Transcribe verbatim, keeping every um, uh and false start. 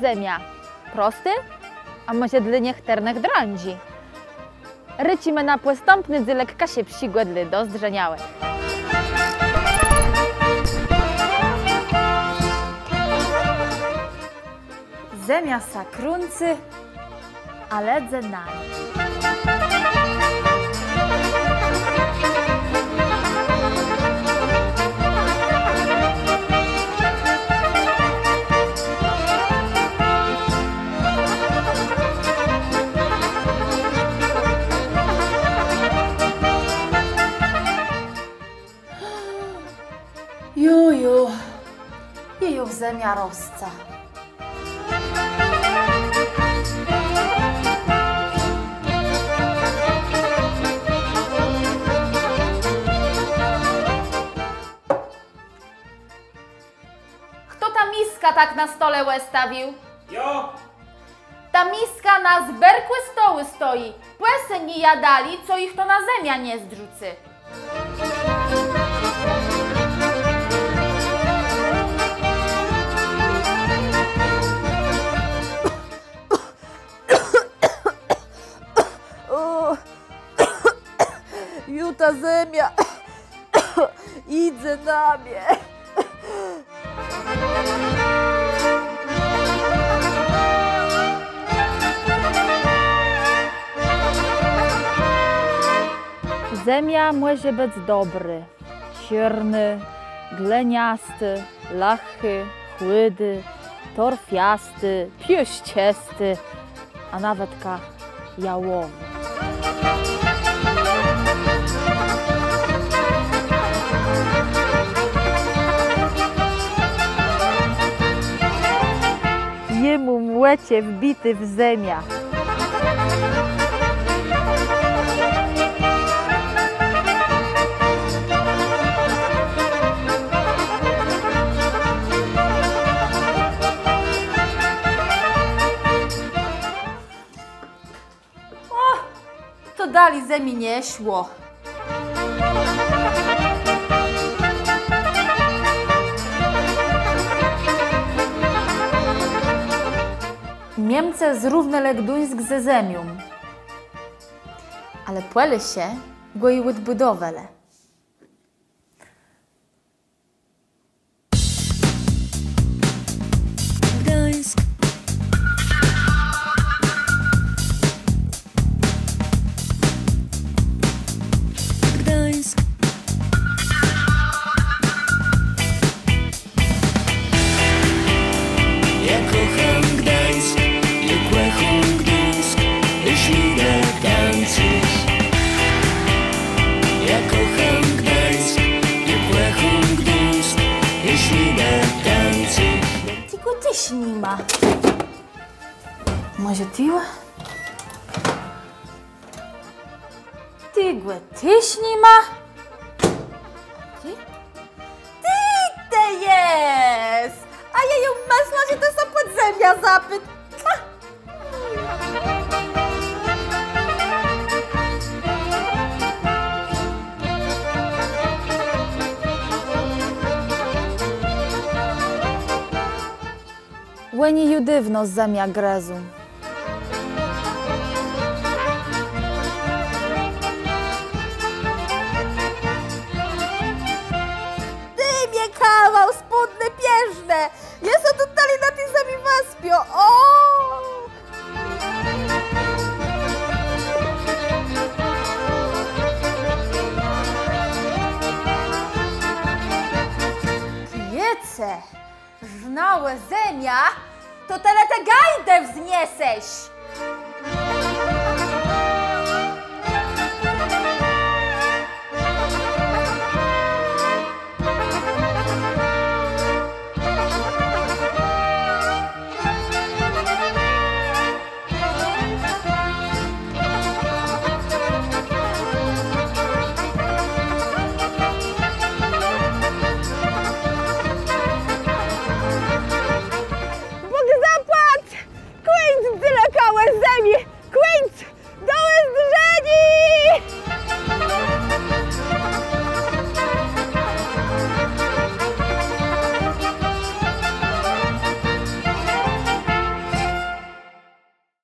Zemia. Prosti, a mòże dlô niechtërnëch drãdżi. Rëszimë na pòstãpny dzélëk Kaszëbsczégò dlô dozdrzeniałëch. Zemia sã krãcy, a lëdze na ni. Jo, jo, je ju zemia roscã. Chto tã miskã tak na stole òstawił? Jo. Ta miska na zberkù stołu stoji. Pòsëni jã dali, co jich to na zemiã nie zdrzucy. Ò, ju ta zemia jidze na mie. Zemia mòże bëc dobrô. Czôrnô, glëniastô, lëchô, chùdô, torfiastô, piôszczëstô, a nawetka jałowô. Jô móm òczë wbité w zemiã. Ò, to dali zemi nie szło. Miemcë zrównelë Gduńsk ze zemią. Ale Pòlôszë gò ju òdbùdowelë. Gdańsk. Gdańsk. Jô kòchóm Gdańsk, jô kòchóm Gduńsk, ich liebe Danzig. Jô kòchóm Gdańsk, jô kòchóm Gduńsk, ich liebe Danzig. Tegò téż ni ma. Mòże tegò? Tegò téż ni ma. Të? Të, të jes! A jô ju mësla, że të sã pòd zemiã zapôdł. Òni ju dôwno zemiã grëzą. Dôj mie kawałk spódnë piérznë! Jô sã tu tëli na ti zemi wëspiã, ò! Kwiece! Żnałë zemiã, to të le te gajdë wzniesesz.